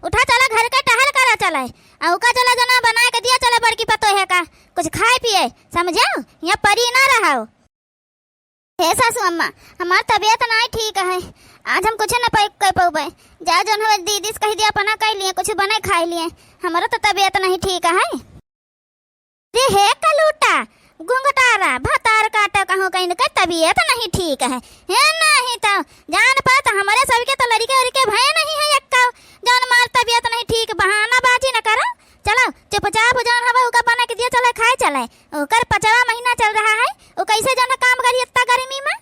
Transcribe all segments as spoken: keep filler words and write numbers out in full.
उठा चला घर के टहल करा चले। अउ का चला जना बनाए के दिया चले बड़की पतोहे का, कुछ खाए पिए, समझेउ? यहाँ परी ना रहो। हे सासू अम्मा, हमार तबियत नाहीं ठीक है, आज हम कुछ न पाई कर पउबे। जा जौन हवे दीदी से कहि दिया अपना कइ लिए, कुछ बने खाइ लिए, हमरो तो तबियत नाहीं ठीक है। रे हे कलूटा, घुंघटारा, भतार काटो कहूँ कहीं के तबियत नाहीं ठीक है। हे नाहीं तो जान पा तो हमरे सबके तो लड़िके उड़िके भय नाहीं है एक्का। जौन मार तबियत नाहीं ठीक, बहानाबाजी न करो। चलो चुपचाप जौन हवे उका बना के दिया, चले खाए चले। ओकर पचवा महीना चल रहा है, उ कैसे जौन काम करी इतना गर्मी में?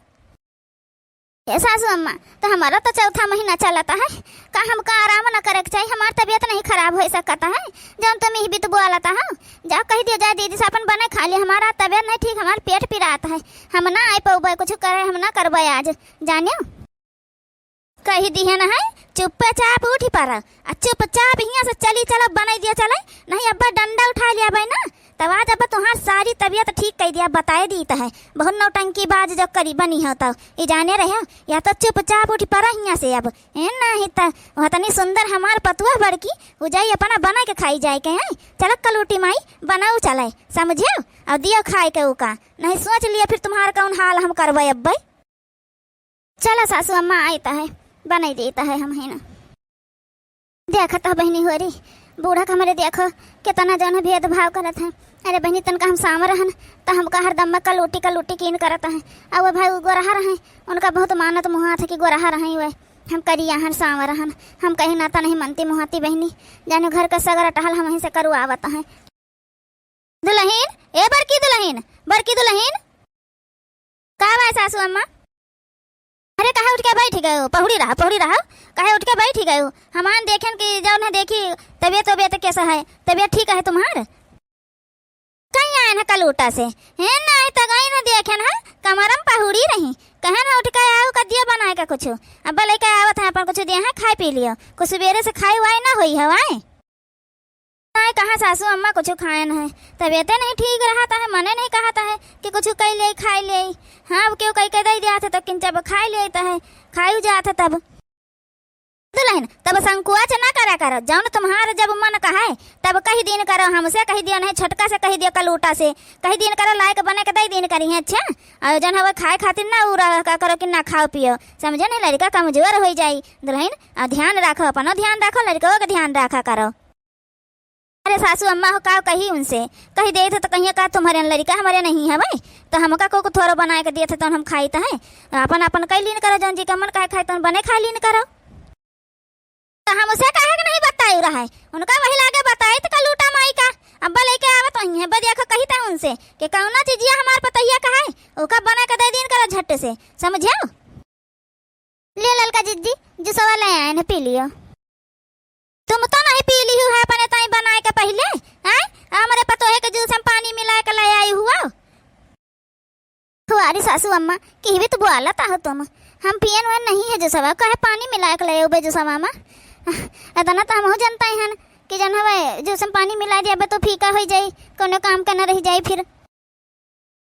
ए सासू अम्मा, तो हमारा तो चौथा महीना चलता है, का हमका आराम न करे के चाहिए? हमार तबियत नाहीं खराब होइ सकता है, जौन तुम इही बीत बोलता हो? जाओ कहि दियो, जा दीदी से अपन बने खा लियो, हमारा तबियत नाहीं ठीक, हमार पेट पिरात है, हम ना आइ पउबे, कुछ करे हम ना करबे आज, जानियो। कहि दिहन है, चुप्पे चाप उठि पड़ा, आ चुपचाप हियाँ से चली चला, बनाइ दिया चले, नाहीं अब्बा डंडा उठाइ लिया बे ना, तब आज अब्बा तुहार सारी तबियत ठीक कइ दिया, बताइ दीत है, बहुत नौटंकीबाज जो करी बनी हो तो, ई जाने रहे, या तो चुपचाप उठि पड़ा हियाँ से अब, ए नाहीं तो वह तनी सुंदर हमार पतुआ बड़की, उ जाई अपना बनाइ के खाइ जाइ के है, चला कलूटी माई, बनाउ चले, समझेउ? अउ दियो खाइ के उका, नाहीं सोच लिया फिर तुहार कौन हाल हम करबे अब्बे। चला सासू अम्मा आइत है, बनाइ देइत है हम ही ना। देखत ह बहिनी होरी, बूढ़ा के हमरे देखो, केतना जौन है भेदभाव करत है। अरे बहिनी, तनका हम साँवर हन, त हमका हरदम में कलूटी, कलूटी कीन करत है। अउ वो भाई उ गोरहा रहे, उनका बहुत मानत मुहात है कि गोरहा रहे वे। हम करिया हन, साँवर हन, हम कहीं नाता नहीं मनती मुहाती बहिनी। जानो घर का सगरा टहल हम वहीं से करुआवत है। दुलहिन, ए बड़की दुलहिन, बड़की दुलहिन। का बा सासू अम्मा? अरे काहे उठ के बैठ गयो? पहुड़ी रहा, पहुड़ी रहा। काहे उठ के बैठ गयो? हमान देखेन कि जौन है देखी तबियत, तबियत कैसा है? तबियत ठीक है तुम्हार? कहीं आएन है कलूटा से? हे नाहीं त गई न देखेन है, कमरम पहुड़ी रही। कहेन है उठ के आओ, कदिया बनाए का कुछ। अब लेके आवत है अपन कुछ दिया है, खाए पी लियो। कुछ सुबेरे से खाए वाए ना होई है वाए। नाहीं कहाँ सासू अम्मा कुछ खाएन है, तबियते नहीं ठीक रहत है, मने नहीं कहत है कि कुछ कइ लेई, खाइ लेई। हाँ, अब केहू कहि के दइ दिया था तो किंचब खाइ लेत है, खायु जात है तब। दुलहिन, तब संकोच ना करा करो, जौन तुम्हार जब मन कहे तब कहि दीन करो, हमसे कहि दियो नहीं, छोटका से कहि दियो, कलूटा से कहि दीन करो, लायक बने के दइ दीन करी है। अच्छा, अउ जौन हवे खाए खातिर ना उ रहा का करो कि ना खाओ पियो, समझे नहीं, लड़िका कमजोर होइ जाई। दुलहिन, अउ ध्यान राखो, अपनो ध्यान राखो, लड़िकवो के ध्यान राखा करो। अरे सासू अम्मा हो, का कही उनसे? कहि देत है तो कहिए का तुम्हरे लड़िका हमरे नहीं हवे, तो हमका को थोरो बनाए के दिए थे तो हम खाइत है। अपन अपन कइ लीन करो, जौन जी का मन काहे खाए तो बने खाए लीन करो। तो हम उसे काहे के नहीं बतायु रहा है, उनका वही लागे बताइत कलूटा माई का। अब्बा लेके आवत वही है, बदिया को कही था उनसे कि कौना चीजिया हमार पतोहिया का है, ओका बना के दइ दीन करो झट से, समझेउ? ले ललका जिज्जी, जूसवा ले आएन है, पी लियो। तुम तो नहीं पी लिहु है अपने ताई बनाए के पहिले, हैं? हमरे पतोहे के जूस में पानी मिलाए के ले आई हुआ। हुआरी सासू अम्मा, किहवित बोलत हो तुम? हम पियन वन नहीं है जूसवा, काहे पानी मिलाए के ले आउबे जूसवा में? इतना तो हमहू जनता ही हन कि जौन हवे जूस में पानी मिलाइ दिया बे तो फीका होइ जाई, कौनो काम के न रहि जाई फिर।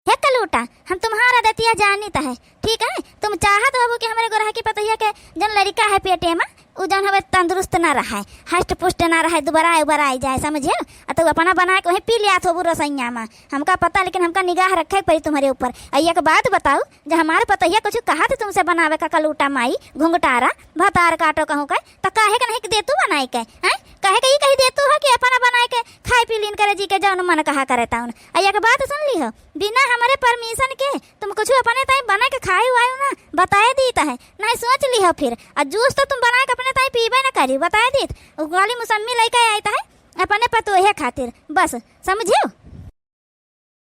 हे कलूटा, हम तुम्हार आदतिया जानित है, ठीक है? तुम चाहत होबू कि हमरे गोरहा की पतोहिया के जौन लड़िका है पेटे में, उ जौन हवे तंदुरुस्त ना रहे, हष्ट पुष्ट ना रहे, दुबराए उबराए जाए, समझेउ? आ तू अपना बनाए के वहीं पी लियात होबू रसोइया में। हमका पता, लेकिन हमका निगाह रखे के पड़ी तुम्हरे ऊपर। आ एक बात बताउ, जब हमार पतोहिया कुछ कहत तुमसे बनावे का कलूटा माई, घुंघटारा, भतार काटो कहूँ का, त काहे के नहीं देतू बनाए के, हैं? काहे के ई कहि देतू हो कि अपना बनाए के खाए पी लीन करे जी के जौन मन कहा करे तौन। आ एक बात सुन लिहो, बिना हमरे permission के तुम कुछ अपने ताई बना के खाए वाए ना, बताए दीत है, नहीं सोच लिहो फिर। आ जूस तो तुम बना के अपने ताई पीबे न करी, बताए दीत। उ वाली मौसम्मी लइके आइत है अपने पतोहे खातिर, बस समझेउ?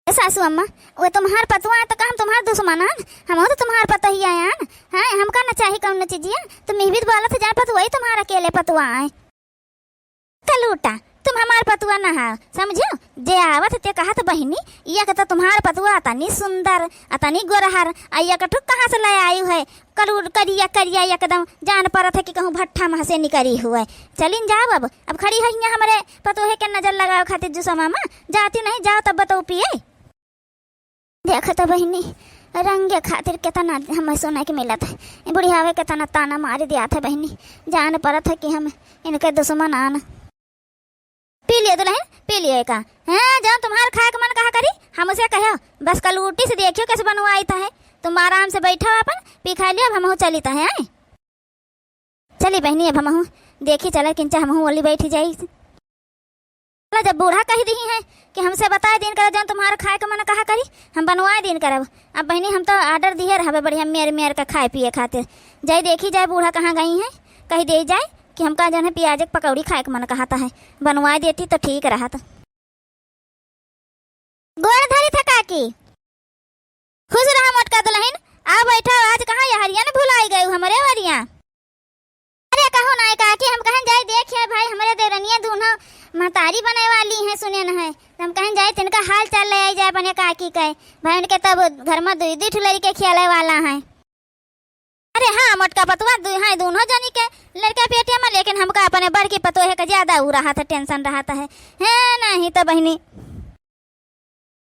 ए सासू अम्मा, वो तुम्हार पतुआ है तो का हम तुम्हार दुश्मन हन? हम तो तुम्हार पतोहिया हन। हाँ, हमका न चाही कौनो चीजिया। तुम ई भी बोलत जान पतुआ ही तुम्हार अकेले पतुआ है। कलूटा, तुम हमार पतुआ ना हो, समझेउ? जे आवत ते कहत बहिनी, एक तो तुम्हार पतुआ अतनी सुंदर, अतनी गोरहर, आ एक ठो कहाँ से ले आयु है? कलूर करिया करिया एकदम जान परत है कि कहूँ भट्ठा में से निकरी हुए। चलिन जाओ अब, अब खड़ी है हियाँ हमरे पतोहे के नजर लगावे खातिर जुसमा में। जाती नहीं, जाओ तब बताओ पिए। देख तो बहिनी, रंगे खातिर केतना हमें सुने के मिलत है। ई बुढ़ियावे केतना ताना मारि दियात है बहिनी, जान परत है कि हम इनके दुश्मन आन। पी लिए दुलहिन, पी लिए का? हैं, जउन तुम्हार खाए के मन कहा करी, हमसे कह्यो, बस कलूटी से देखियो कैसे बनवाइत है। तुम आराम से बैठो आपन, पी खाइ लियो, अब हमहू चलित है, हैं? चली बहिनी, अब हमहू देखी चला, किंचा हमहू ओली बैठी जाई। चला, जब बूढ़ा कहि दिही हैं कि हमसे बताइ दीन करब, जउन तुम्हार खाए के मन कहा करी, हम बनवाइ दीन करब। अब बहिनी, हम तो order दिहे रहबे बढ़िया मेर मेर के खाए पिए खातिर। जाई देखी जाए बूढ़ा कहाँ गई हैं, कहि देइ जाए कि हमका जउन है पियाज के पकौड़ी खाए के मन कहत है, बनवाइ देती तो ठीक रहत। गोड़ धरी था काकी। खुश रहा मोटका दुलहिन, आ बैठा, आज कहाँ यहरिया न भुलाइ गयू हमरे वरिया। अरे कहू नाहीं काकी, हम कहन जाई देखे भाई, हमरे देवरनिया दूनो महतारी बने वाली हैं, सुनेन है, तो हम कहन जाई तिनका हाल चाल ले आई जाए अपने काकी के। भाई उनके तब घर में दुई दुई ठो लड़के खेले वाला हैं। अरे हाँ मोटका पतुआ, दू, हाँ, दूनो जनी के लड़का पेटे में, लेकिन हमका अपने बड़की पतोहे का ज्यादा ऊ रहत है, tension रहत है, हैं नाहीं तो बहिनी।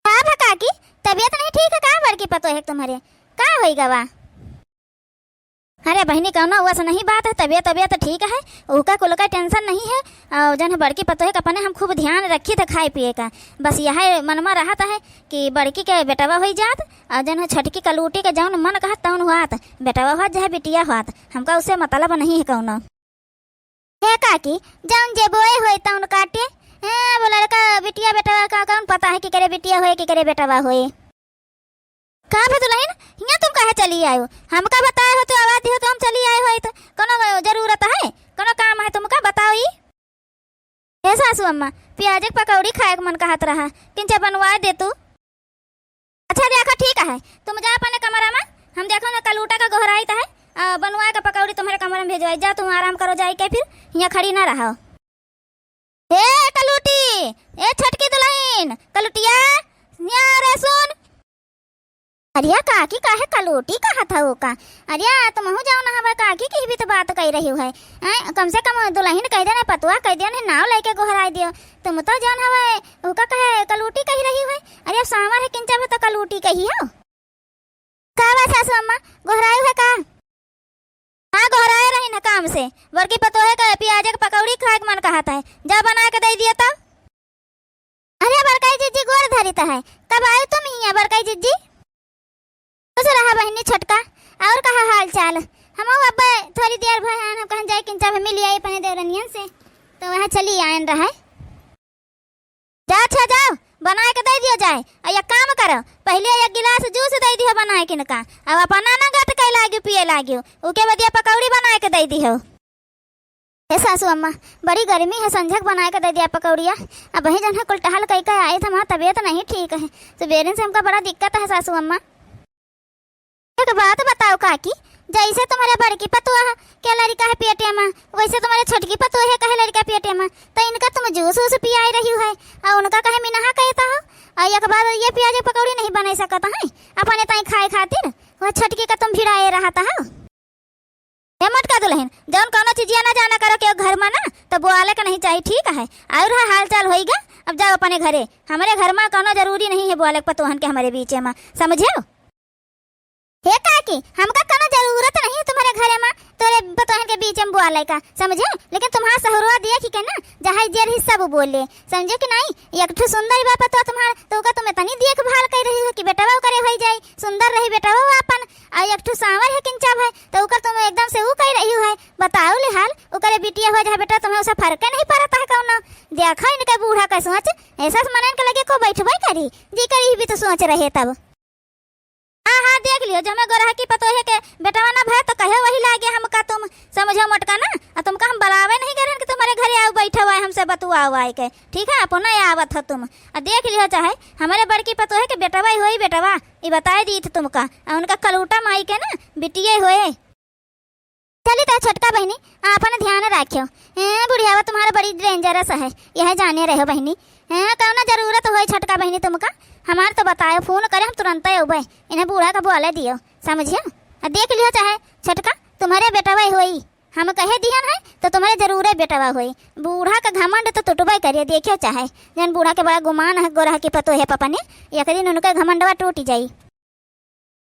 का भा काकी, तबियत नहीं ठीक है का बड़की पतोहे के तुम्हरे? का होई गवा? अरे बहिनी, कउनो वस नहीं बात है, तबियत, तबियत ठीक है, उका कुल का tension नहीं है। और जउन है बड़की पतोहे का अपने हम खूब ध्यान रखी थे खाए पिए का, बस यह मन में रहत है कि बड़की के बेटवा होई जात, और जउन है छोटकी कलूटी के जउन मन कहत तउन हुआत, बेटवा हुआत चाहे बिटिया हुआत, हमका उससे मतलब नहीं है कउनो। हे काकी, जउन जे बोए होए तउन काटे। हैं, अब लड़का बिटिया बेटवा का कउन पता है केकरे बिटिया होए, केकरे बेटवा होए। का भा दुलहिन, हियाँ तुम काहे चली आयो? हमका बताए होतो, आवाज दिहो तो हम चली आए होइत। कउनो जरूरत है, कउनो काम है तुमका, बताओ ई। हे सासू अम्मा, पियाज के पकौड़ी खाए के मन कहत रहा, किंचा बनवाए देतू। अच्छा देखा, ठीक है, तुम जा अपने कमरा में, हम देखो ना कलूटा का गोहराइत है, आ, बनवाए का पकौड़ी तुम्हरे कमरे में भेजवाई। जा तुम आराम करो जाई के, फिर हियाँ खड़ी ना रहो। ए कलूटी, ए छोटकी दुलहिन, कलूटिया, हियाँ रे सुन। अरे काकी, काहे कलूटी कहत हउ का? अरे तुमहू जउन हवा काकी की भी तो बात कइ रही है। हैं, कम से कम दुलहिन कहि देन, पतुआ कहि देन, नाव लइके गोहराइ दियो। तुम तो जउन हवा उका कहे कलूटी कहि रही है। अरे अब सांवर है किंचा भी तो कलूटी कही हो। का बा सासू अम्मा, गोहरायु है का? हाँ, गोहराए रही न काम से। बड़की पतोहे का पियाज के पकौड़ी खाए के मन कहत है, जा बनाए के दइ दियो तब। अरे बड़काई जिज्जी, गोड़ धरित है, कब आयु तुम हियाँ बड़काई जिज्जी? खुश रहा बहिनी छोटका, और कहा हाल चाल? हमहू अब थोड़ी देर भर आन, हम कहन जाए किंचा भी मिली आई अपने देवरनियन से, तो वहाँ चली आयन रहा। जा अच्छा जाओ, बनाए के दइ दियो जाए। अउ एक काम करो, पहिले एक गिलास जूस दइ दिहो बनाए के इनका, अब अपना ना गट के लागियो पिए लागियो, उके बदिया पकौड़ी बनाए के दइ दिहो। हे सासू अम्मा, बड़ी गर्मी है, संझक बनाए के दइ दिया पकौड़िया। अबहीं जन है कुल टहल कइ के आए थे, हमार तबियत नहीं ठीक है, सुबेरे से हमका बड़ा दिक्कत है सासू अम्मा। एक बात बताओ काकी, जइसे तुम्हरे बड़की पतोह के लड़िका है पेटे मा, वइसे तुम्हरे छोटकी पतोह के है लड़िका पेटे मा, त इनका तुम जूस वूस पियाइ रही है, अउ उनका कहे मिनहा कहता हो, अउ एक बार ये पियाज पकौड़ी नहीं बनाइ सकत है अपने ताई खाए खातिर, वह छोटकी का तुम भिड़ाए रहता हो। हे मोटका दुलहिन, जउन कउनो चीजिया ना जाना करो केहू घर मा ना, त बोआले के नहीं चाही, ठीक है? अउर हा हाल चाल होइगा, अब जाओ अपने घरे। हमरे घर मा कउनो जरूरी नहीं है बोआले के पतोहन के हमरे बीचे मा, समझेउ? हे काकी, हमका कउनो जरूरत नहीं है तुम्हरे घरे मा, तोरे पतोहन के बीचे मा बोआले का, समझेउ? लेकिन तुम्हार सहुरवा देखि के ना, जहाँ जे रही सब बोले, समझेउ कि नहीं? एक ठो सुंदर बा पतोह तुम्हार, त ओका तुम इतनी देखभाल कइ रही हो कि बेटवा ओकरे होइ जाई, सुंदर रही बेटवा आपन, अउ एक ठो सांवर है किंचा भाई, त ओकर तुम एकदम से ऊ कइ रही हो है। बताओ ले हाल, ओकरे बिटिया होइ जाए बेटा, तुम्हें उसे फर्क नहीं पड़ता है कउनो। देखो इनके बूढ़ा का सोच, ऐसा से मनन के लगे को बैठबे करी, जी करी भी तो सोच रहे तब। हाँ, हाँ, देख लियो, जो हमें गोरहा की पतोहे के बेटवा ना भय तो कहे वही लागे हमका तुम, समझो मोटका ना, अ तुमका हम बुलावे नहीं करेन कि तुम्हरे घरे आओ बैठो आए हमसे बतुआओ आए के, ठीक है, अपना आवत हो तुम। अ देख लियो चाहे हमरे बड़की पतोहे के बेटवा ही होई बेटवा, ई बताए दी थी तुमका, अ उनका कलूटा माई के ना बिटिये होए। चली त छोटका बहिनी, आपन ध्यान राख्यो। ए, बुढ़ियावा तुम्हारा बड़ी dangerous है, यह जाने रहो बहिनी। ए, कउनो जरूरत होई छोटका बहिनी तुमका, हमार तो बतायो, फोन करे, हम तुरंत अउबे। इन्हें बूढ़ा का बोले दियो, समझियो? आ देख लियो चाहे छोटका, तुम्हरे बेटवा होई, हम कहे दिहन है तो तुम्हरे जरूरे बेटवा होई। बूढ़ा का घमंड तो टूटबे करिए, देखियो चाहे, जन बूढ़ा के बड़ा गुमान है गोरहा की पतोहे पपने, एक दिन उनके घमंडवा टूट जाई।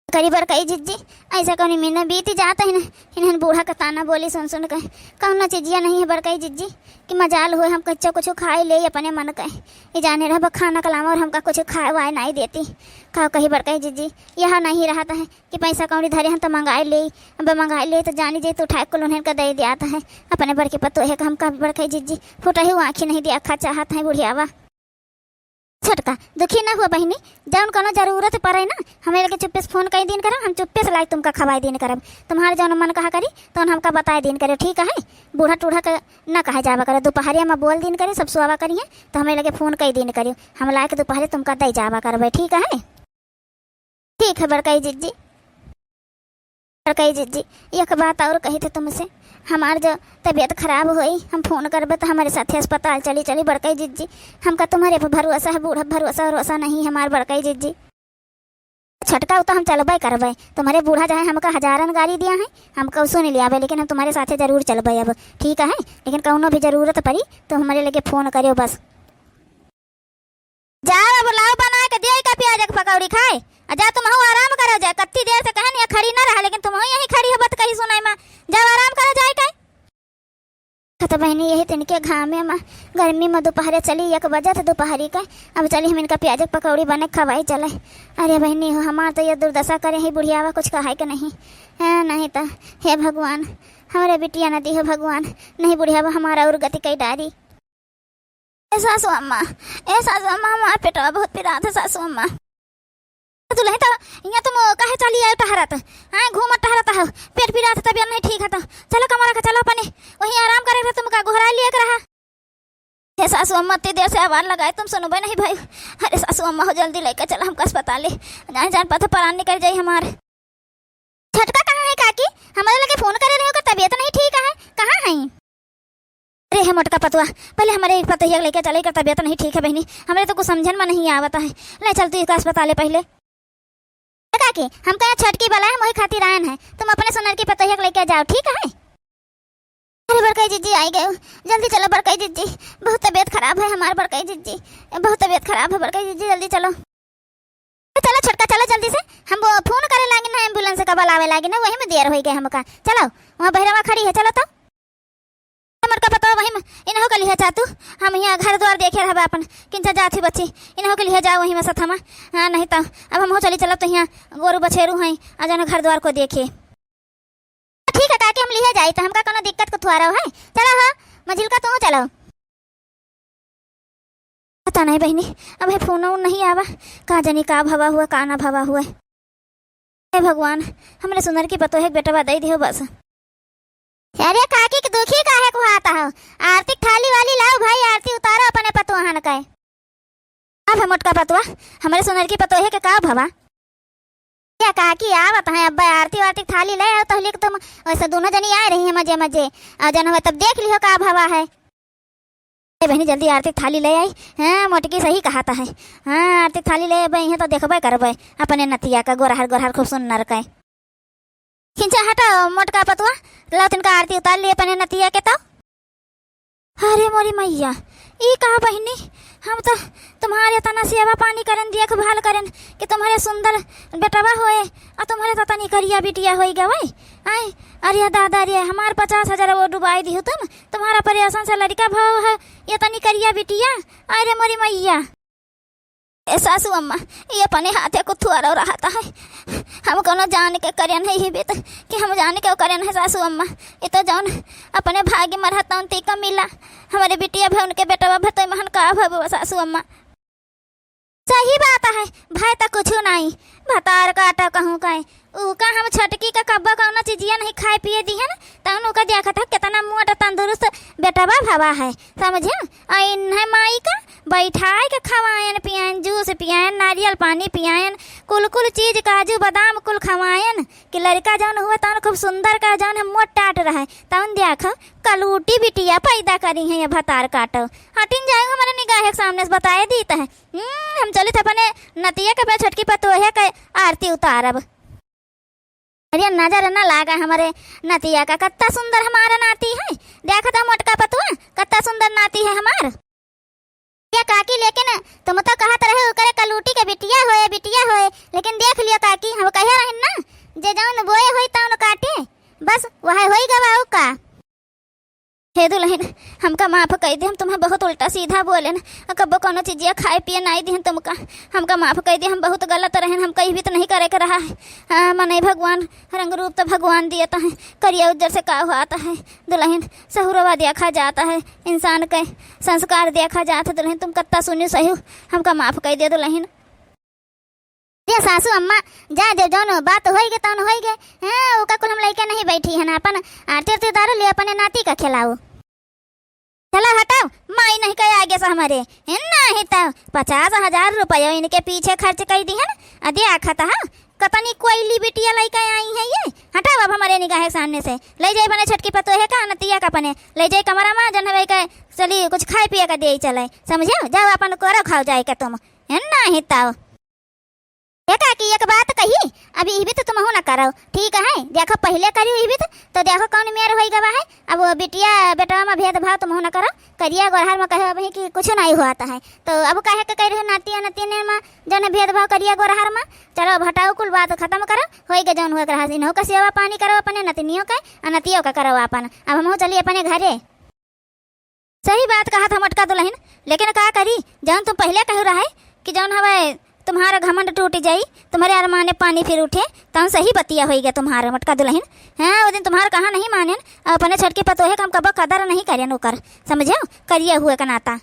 करी बड़कई जिज्जी, ऐसा कौनी महीना बीत जात है ना, इन्हन बूढ़ा का ताना बोली सुन सुन के। कौनो चीजिया नहीं है बड़कई जिज्जी कि मजाल होए हम कच्चा कुछ खाए ले अपने मन के। ये जाने रह खाना कलावा और हमका कुछ खाए वाए नहीं देती। का कही बड़कई जिज्जी, यह नहीं रहता है कि पैसा कौड़ी धरे हम तो मंगाए ले, अब मंगाए ले तो जानी जे तू उठाए कुल उन्हन का दे दियात है। अपने बड़की पतोहे का हमका बड़कई जिज्जी फुटही आँखी नहीं दिया खा चाहत है बुढ़ियावा। छोटका, दुखी ना हुआ बहिनी, जौन कोनो जरूरत पड़े ना, हमरे लगे चुप्पे से फोन कई दिन करब, हम चुप्पे से लाइके तुमका खवाई दिन करब। तुम्हार जौन मन कहा करी, तौन हमका बताए दिन करे, ठीक है? बूढ़ा टूढ़ा के ना कहा जावा करे, दुपहरिया में बोल दिन करे, सब सोवा करिए, तो हमरे लगे फोन कई दिन करियो, हम लाइके दुपहरे तुमका दे जावा करबे, ठीक है? ठीक है बड़कई जिज्जी। बड़कई जिज्जी, एक बात और कही थे तुमसे, हमार जो तबीयत खराब होई, हम फोन करबे तो हमरे साथे अस्पताल चली चली बड़कई जिज्जी। हमका तुम्हरे पर भरोसा है, बूढ़ा भरोसा भरोसा नहीं हमार बड़कई जिज्जी। छोटका, उ तो हम चलबे करबे, तुम्हरे बूढ़ा चाहे हमका हजारन गारी दिया है, हमका उ सुन लियाबे, लेकिन हम तुम्हरे साथे जरूर चलबे अब, ठीक है? लेकिन कौनो भी जरूरत पड़ी तो हमरे लगे फोन करियो बस। जाओ, अब लाओ बनाए के दियो का प्याज के पकौड़ी खाए। आ जा, तुमहू आराम करो जाए, कत्ती देर से कहन या खड़ी ना रहा, लेकिन तुमहू यहीं खड़ी हो, बात कही सुनाई मा। जाओ, आराम करो जाए के। कत बहिनी, यही तिनके घामे मा, गर्मी मा दुपहरे चली, एक बजे थे दुपहरी के। अब चली हम इनका प्याज के पकौड़ी बने खवाई चले। अरे बहिनी हो, हमार तो ये दुर्दशा करे ही बुढ़ियावा, कुछ कहाई के नहीं। हाँ, नहीं तो, हे भगवान, हमरे बिटिया न दी हो भगवान, नहीं बुढ़ियावा हमारा और गति कई डारी। ए सासू अम्मा, ए सासू अम्मा, हमार पेटवा बहुत पिरात है सासू अम्मा। दुल्हन तो यहाँ तुम काहे चली आए टहरत? हाँ, घूमत टहरत हो, पेट पिरात है, तबियत नहीं ठीक है तो चलो कमरा के, चलो अपने वहीं आराम करे रहे, तुमका गोहरा लिए के रहा। हे सासू अम्मा, इतनी देर से आवाज लगाए तुम सुनबे नहीं भाई। अरे सासू अम्मा हो, जल्दी लेके चला हमका अस्पताल, नहीं जान पता परान निकल जाई हमार। छोटका कहाँ है काकी? हमरे लगे फोन करे रहे, ओकर तबियत नहीं ठीक है, कहाँ है? अरे हे मोटका पतुआ, पहले हमरे एक पतोहिया के लेके चले, एकर तबियत नहीं ठीक है बहिनी, हमरे तो कुछ समझन में नहीं आवत है। ले चल तू एकर अस्पताले पहले। ए काकी, हमका यहाँ छोटकी बला है, हम वही खातिर आयन है, तुम अपने सुनर की पतोहिया के लेके जाओ, ठीक है? अरे बड़कई जिज्जी आई गए, जल्दी चलो बड़कई जिज्जी, बहुत तबियत खराब है हमार बड़कई जिज्जी, बहुत तबियत खराब है बड़कई जिज्जी, जल्दी चलो। चलो छोटका, चलो जल्दी से, हम वो फोन करे लागिन ना, एम्बुलेंस का बुलावे लागिन ना, वही में देर होई गए हमका। चलो, वहाँ बहिरवा खड़ी है, चलो तो। हमर का पता वही में, इनहू के लिहे जा तू, हम यहाँ घर द्वार देखे रहबे अपन, किंचा जात ही बच्ची, इनहू के लिहे जाओ वही में सथमा। हाँ, नहीं तो अब हमहू चली चलब तो यहाँ गोरू बछेरू हैं, आ जानो घर द्वार को देखे। ठीक है काकी, हम लिहे जाई तो हमका कोनो दिक्कत को थुआरो है। चलो हो, मझिलका तू चलो। पता नहीं बहिनी, अब है फोन उन नहीं आवा, का जानी का भवा हुआ, का ना भवा हुआ। हे भगवान, हमरे सुनर की पतोहे के बेटवा दे दियो बस। अरे काकी के दुखी काहे को आता हो? आरती के थाली वाली लाओ भाई, आरती उतारो अपने पतोहन के। अब है मोटका पतुआ, हमरे सुनर की पतोहे के का भवा? या काकी आवत हैं, अब्बे आरती वारती के थाली ले आओ, तहली के तुम वैसे दोनों जनी आए रही हैं मजे मजे, और जन हुआ तब देख लियो का भवा है। ए बहिनी, जल्दी आरती के थाली ले आई। हाँ, मोटकी सही कहत है। हाँ, आरती के थाली ले अबे, इहाँ तो देखबे करबे अपने नतिया का, गोरहर गोरहर खूब सुन्नर के। खिंचा हटाओ मोटका पतुआ, लाओ तिनका आरती उतार लिए अपने नतिया के तो। अरे मोरी मैया, ई का बहिनी, हम तो तुम्हारे तना सेवा पानी करेन, देखभाल करेन कि तुम्हारे सुंदर बेटवा होए, आ तुम्हारे तो तनी करिया बिटिया होई गए। आय, अरे दादा रे, हमार पचास हजार वो डुबाई दिहु तुम, तुम्हारा परेशान से लड़का भव है, ये तनी करिया बिटिया। अरे मोरी मैया। ए सासू अम्मा, ये अपने हाथे को थुआरो रहता है। हम कोनो जान के करेन है ही बीत, कि हम जान के करेन है सासू अम्मा। ये तो जौन अपने भाग्य में रहता उनती का मिला। हमारे बिटिया भे उनके बेटवा भे तो महन का भव सासू अम्मा। सही बात है, भय त कुछु नाई, भतार काटा कहूँ का। ऊ का हम छोटकी का कब्बो कौनो चीजिया नहीं खाए पिए दिहन, तौन ऊ का देखत है कितना मोट तंदुरुस्त बेटवा भवा है, समझे? आ इन्हें माई का बैठाए के खवायन पियायन, जूस पियायन, नारियल पानी पियायन, कुल कुल चीज काजू बादाम कुल खवायन कि लड़का जौन हुआ तौन खूब सुंदर का जौन है मोट टाट रहे, तौन देखो कलूटी बिटिया पैदा करी है ये भतार काटो। हटिन जाए हमारे निगाह के सामने से बताए दीत है। हम्म, हम चलित अपने नतिया के अपने छोटकी पतोहे के आरती उतारब। अरे नजर न लागा हमरे नतिया का, कत्ता सुंदर हमारा नाती है। देखत हो मोटका पतुआ, कत्ता सुंदर नाती है हमार। ये काकी, लेकिन तुम तो कहत रहे ओकरे लूटी के बिटिया होए, बिटिया होए, लेकिन देख लियो काकी, हम कहे रहन ना, जे जौन बोए होई तौन काटे, बस वह होई गवा, अउ का। हे दुलहिन, हमका माफ कइ दे, हम तुम्हें बहुत उल्टा सीधा बोलेन, कब्बो कौनो चीजिया खाए पिए नाई दिहन तुमका, हमका माफ कइ दे, हम बहुत गलत रहेन, हमका ई भी तो नहीं करे के रहा है। हाँ, मनई भगवान, रंग रूप तो भगवान दियत है, करिया उज्जर से का होत है दुलहिन, सहुरवा देखा जात है, इंसान के संस्कार देखा जात है दुलहिन, तुम कत्ता सुनी सही, हमका माफ कइ दे दुलहिन। दे सासू अम्मा, जा दे, जौन बात होइगे तौन होइगे। हाँ, ओका कुल हम लइके नहीं बैठी हन, अपन आरती उरती उतारो, ले अपने नाती का खिलाओ। चलो हटाओ, माई नहीं कहे आगे से हमारे। हे नाही तो पचास हजार रुपया इनके पीछे खर्च कइ दिहन, अदे आखत हा, कतनी कोइली बिटिया लइके आई है ये। हटाओ अब हमारे निगाह के सामने से, लइ जाई अपने छोटकी पतोहे का, नतिया का अपने, लइ जाई कमरा मा, जन हवे के चली कुछ खाए पिए का दे चले, समझे? जाओ अपन करो खाओ जाए के तुम, हे नाही तो। ए काकी, एक बात कही, अभी इहबित तुमहू न करो, ठीक है? देखो, पहिले करी इहबित, तो देखो कौन मेर होई गवा है। अब वो बिटिया बेटवा मा भेदभाव तुमहू न करो, करिया गोरहर मा कहे अबही कि कुछ नहीं होत है, तो अब काहे के कह रहे नाती नतिने मा जौन भेदभाव करिया गोरहर मा? चलो, अब हटाओ, कुल बात खतम करो, होई गे जौन हुए के रहा, इनहू का सेवा पानी करो अपने नतिनियों के, आ नतियों का करो अपन। अब हमहू चली अपने घरे। सही बात कहत ह मोटका दुलहिन, लेकिन का करी, जौन तुम पहिले कहू रहे कि जौन हवे तुम्हारा घमंड टूट जाई, तुम्हरे अरमाने पानी फिर उठे, तौन सही बतिया होई गया तुम्हारा मोटका दुलहिन। हाँ, वो दिन तुम्हारा कहा नहीं मानेन, अपने छोटकी पतोहे का हम कबो कदर नहीं करेन ओकर, समझो, करिया हुए का नाता।